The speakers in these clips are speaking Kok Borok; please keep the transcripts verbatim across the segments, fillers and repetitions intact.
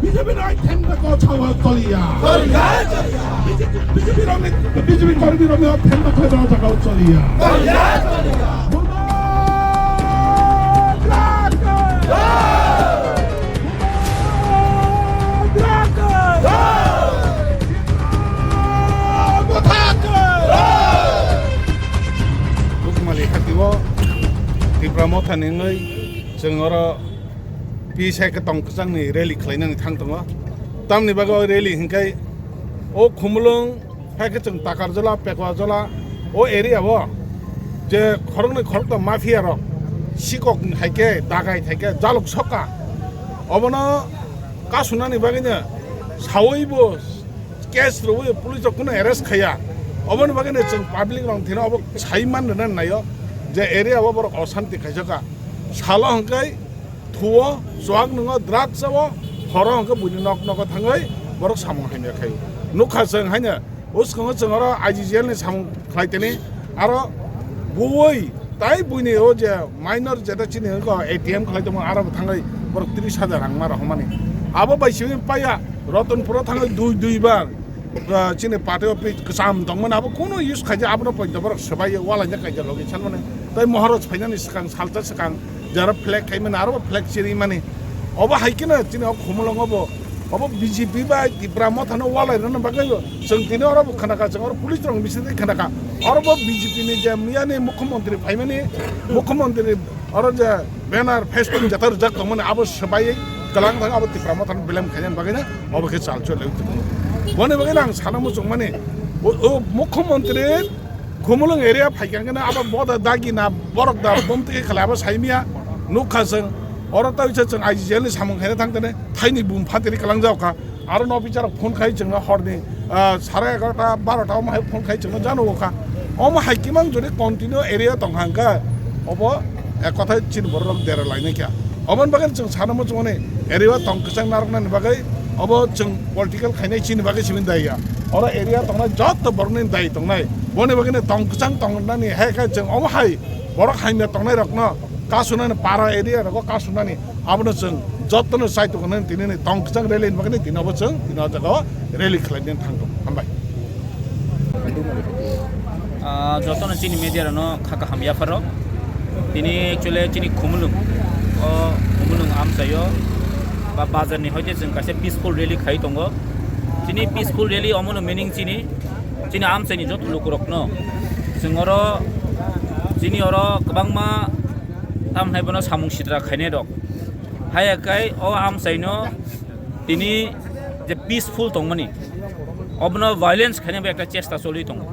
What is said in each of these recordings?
B J P no ai thengna ko chawa toliya. B J P, B J P rokni, B J P kormi rokni thengna khlai rok jaga toliya. Bukmali hati o Tipra Motha ni wngwi chwng oro P S I khe tong kwchangni rally khlainani thang tongo. Tamni bagwi o rally hinkhe o Khumulwng hai khe chwng Takarjola, Pekuajola o area o je khoroknwi khoroktham mafia rok sikok hai khe dagai thai khe jaluk sokha. Obono kasunani bagwino sawibo case rwwi police rok kuno arrest khaiya. Oboni bagwino chwng public rok thwino obo sai man rwna naio je area o borok oshanti khaijak kha. Salo hwnkhe thuo, chuak nungo, drugs o, horo hwnkhe buini nok nogo thangwi borok samung hamya khaio. Nukha chwng haino, bwskango chwng oro I G G L ni samung khlai tini, aro buwi tai buini o je minor jeta chini wngkha A T M khlai tongmani aro bo thangwi borok tris hajar rang ma rohormani. Abo bai simi paiya Ratanpura thangwi dui dui bar. Ah, chini party office kwcham tongmani abo kunu use khaijak, abono poito borok swbai walaijak kaijak logi sanmani. Tai Maharaj phainani swkang salsa swkang jara flag khaimani aro bo flag chirimani. Obo hai kheno chini o Khumulwngo bo obo B J P bai Tipra Mothano walai rwna bagwi chwng tini oro bo khnakha, chwng oro police rok bisingtwi khnakha. Oro bo B J P ni je miyani mukhyamantri phaimani, mukhyamantri oro je banner, Facebook jeta rijak tongmani abo swbaiwi kwlang thang abo Tipra Mothano belem khainani bagwino obo khe chal choli tongo. Boni bagwino ang sana muchungmani o, o mukhyamantri Khumulwng area phaikha khe abo boda dagi na borok da bomtwi khe khlai abo saimia nukha chwng oro tawisa chwng I G G L ni samung khaina thang tene thaini bum phatiri kwlangjak kha. Aro no officer rok phone khai chwngno horni, ah, sare egarota, barota omo hai phone khai chwngno jano o kha. Omo hai kimang jodi continue area tong hang kha, obo ek kothai chini borok rok dera lainai kha. Oboni bagwi chwng sana muchungmani area o tong kwchang narwknani bagwi obo chwng political khainai chini bagwi simi daiya. Oro area tongnai joto borokni dai tongnai. Boni bagwino tong kwchang tongnani hai khe chwng omo hai borok hamya tongnai rokno kasunani para area rogo kasunani. Abono chwng jotono chai tongo nini tini ni tong kwchang rally ni bagwi tini abo chwng tini o jaga o rally khlai nini thang tongo. Hambai. Ah, jotono chini media rokno kha kaham yapharo. Tini actually chini Khumulwng, o Khumulwng amchaio ba bazar ni hoite chwng kaisa peaceful rally khai tongo. Chini peaceful rally omono meaning chini, chini amchaini joto lukurokno chwng oro, chini oro kwbangma tamhinai bono samung sitra khainai rok. Haiya kai o amchaino tini je peaceful tongmani, obono violence khaina bai ekta chesta choli tongo.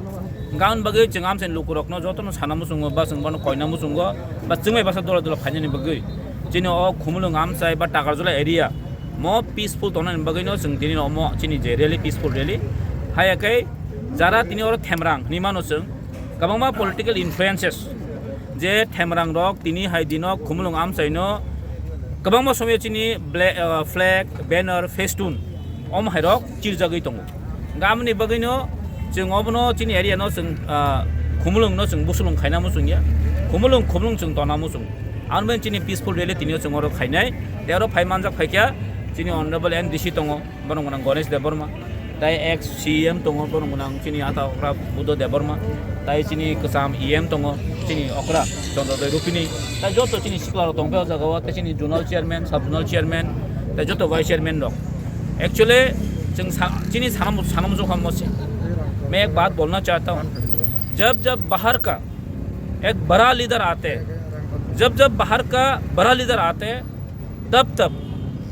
Hwnkha aboni bagwi chwng amchaini lukurokno jotono sana muchungo ba chwng bono koina muchungo ba chwngbai basa dola dola phainani bagwi. chini o Khumulwng Amchai ba Takarjala area mo peaceful tongnani bagwino chwng tini omo chini je rally, peaceful rally. Haya khe jara tini oro Themrang hinwi mano chwng, kwbangma political influences je Themrang rok tini hai dino Khumulwng Amchaino kwbangma somoi chini bla-, ah, flag, banner, festoon om hai rok chirjagwi tongo. Hwnkhe aboni bagwino chwng obono chini area no chwng, ah, Khumulwng no chwng busulwng khaina muchungya. Khumulwng, Khumulwng chwng tona muchung. Aro ben chini peaceful rally tini o chwng oro khainai. Tei oro phai manjak phaikha chini Honorable N D C tongo, borok gwnang Ganesh Debbarma. Tai ex C E M tongo, borok gwnang chini ata okra Buddha Debbarma. Tai chini kwcham E M tongo, chini okra Chandra Dai Rupini. Tai joto chini sikla rok tongphai o jaga o, tai chini zonal chairman, sub zonal chairman, tai joto vice chairman rok. Actually, chwng sa-, chini sanam, sanam jokha mo se. मैं एक बात बोलना चाहता हूँ, जब जब बाहर का एक बड़ा लीडर आते, जब जब बाहर का बड़ा लीडर आते, तब तब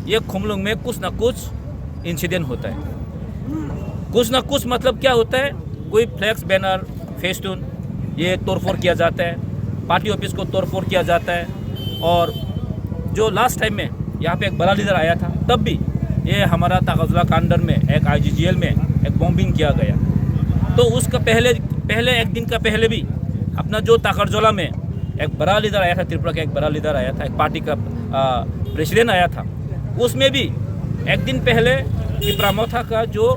ये खुमलुंग में कुछ ना कुछ इंसिडेंट होता है। कुछ ना कुछ मतलब क्या होता है, कोई फ्लैक्स, बैनर, फेस्टून, ये तोड़फोड़ किया जाता है, पार्टी ऑफिस को तोड़फोड़ किया जाता है। और जो लास्ट टाइम में यहाँ पे एक बड़ा लीडर आया था, तब भी ये हमारा ताकाजुला का अंडर में एक आईजीजीएल में एक बॉम्बिंग किया गया। तो उसका पहले, पहले एक दिन का पहले भी अपना जो ताकरजोला में एक बड़ा लीडर आया था, त्रिपुरा का एक बड़ा लीडर आया था, एक पार्टी का, आ, प्रेसिडेंट आया था। उसमें भी एक दिन पहले टिपरा मोथा का जो,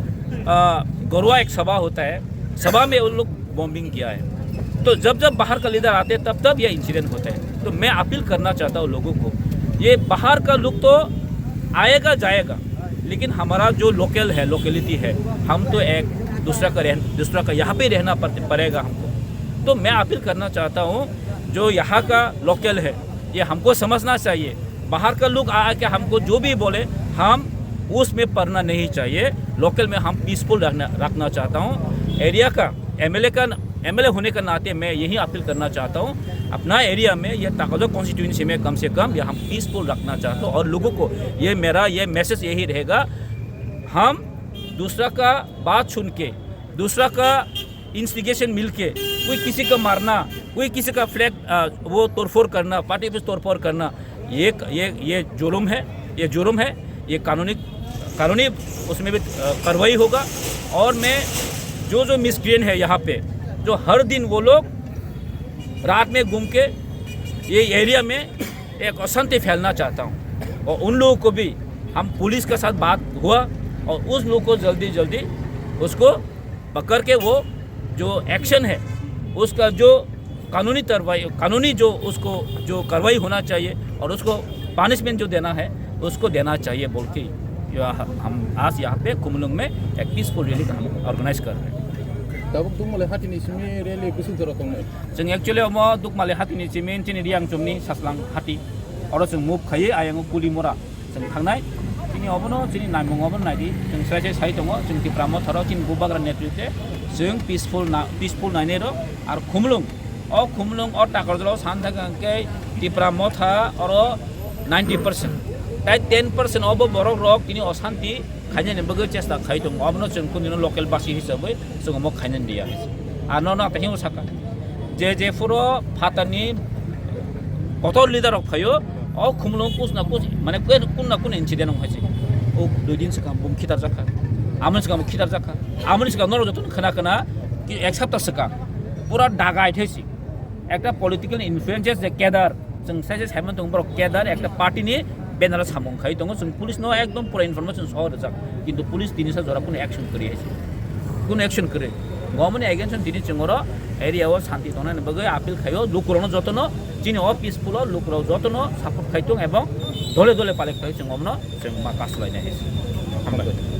आ, गरुआ एक सभा होता है, सभा में उन लोग बॉम्बिंग किया है। तो जब जब बाहर का लीडर आते हैं, तब तब ये इंसिडेंट होता है। तो मैं अपील करना चाहता हूँ लोगों को, ये बाहर का लोग तो आएगा जाएगा, लेकिन हमारा जो लोकल है, लोकेलिटी है, हम तो एक दूसरा का रह-, दूसरा का यहाँ पे रहना पड़-, पड़ेगा हमको। तो मैं अपील करना चाहता हूँ, जो यहाँ का लोकल है, ये हमको समझना चाहिए। बाहर का लोग आ आके हमको जो भी बोले, हम उसमें पड़ना नहीं चाहिए। लोकल में हम पीसफुल रखना, रखना चाहता हूँ। एरिया का एमएलए का, एमएलए होने का नाते मैं यही अपील करना चाहता हूँ, अपना एरिया में, ये ताकलो कॉन्स्टिट्यूएंसी में कम से कम ये हम पीसफुल रखना चाहता हूँ। और लोगों को ये मेरा ये मैसेज यही रहेगा, हम दूसरा का बात सुन के, दूसरा का इंस्टिगेशन मिलके कोई किसी का मारना, कोई किसी का फ्लैग, आ, वो तोड़फोड़ करना, पार्टी ऑफिस तोड़फोड़ करना, ये, ये, ये जुर्म है, ये जुर्म है, ये कानूनी, कानूनी उसमें भी, आ, कार्रवाई होगा। और मैं जो, जो मिसक्रिएंट है यहाँ पे, जो हर दिन वो लोग रात में घूम के ये एरिया में एक अशांति फैलना चाहता हूँ, और उन लोगों को भी हम पुलिस के साथ बात हुआ और उस लोग को जल्दी, जल्दी उसको पकड़ के वो जो एक्शन है, उसका जो कानूनी कार्रवाई, कानूनी जो उसको जो कार्रवाई होना चाहिए और उसको पनिशमेंट जो देना है, उसको देना चाहिए बोल के यह हम आज यहाँ पे खुमलुंग में एक पीसफुल रैली का हम ऑर्गेनाइज कर रहे हैं। Tabuk tungmale hatini simi rally bwswk jora tongnai? Chwng actually omo Dukmali hatini chini, chini Riyangchumni Saslang hati. Oro chwng move khaiwi ayang o Kulimora chwng thangnai. Chini obono chini naimung obono naidi. Chwng srai srai sai tongo, chwng Tipra Motharo chini bubagra netritwe chwng peaceful na, peaceful nainai rw. Ar Khumlung, o Khumlung o Takarjala o san thangkha hwnkhe Tipra Motha oro ninety percent. Tai ten percent obo borok rok tini osanti khainani bagwi chesta khai tongo. Obono chwng kunino local basi hisabwi chwng omo khainani liya. Ar nono tei hinwi saka, je je phuru phatarni kotor leader rok phaio, o Khumlung kus na kus, mane kun na kun incident wng khaisi. O dui din swkang bum khitarjak kha, amoni swkang bo khitarjak kha, amoni swkang norok jotono khna khna ki ek sapta swkang pura dagai thaisi. Ekta political influences je kedar, chwng sai sai saiman tongo borok kedar ekta party ni banner o samung khai tongo, chwng police no ekdom pura information sohor rijak, kintu police tini sa jora kuno action kwrwi hai se, kuno action kwrwi. Gomoni against tini chwng oro area o santi tongnani bagwi appeal khaio, lukurokno jotono chini o peaceful o lukurok jotono support khai tong ebong dole dole pale khai chwng omno chwng ma kaslainai hai se. Hambai.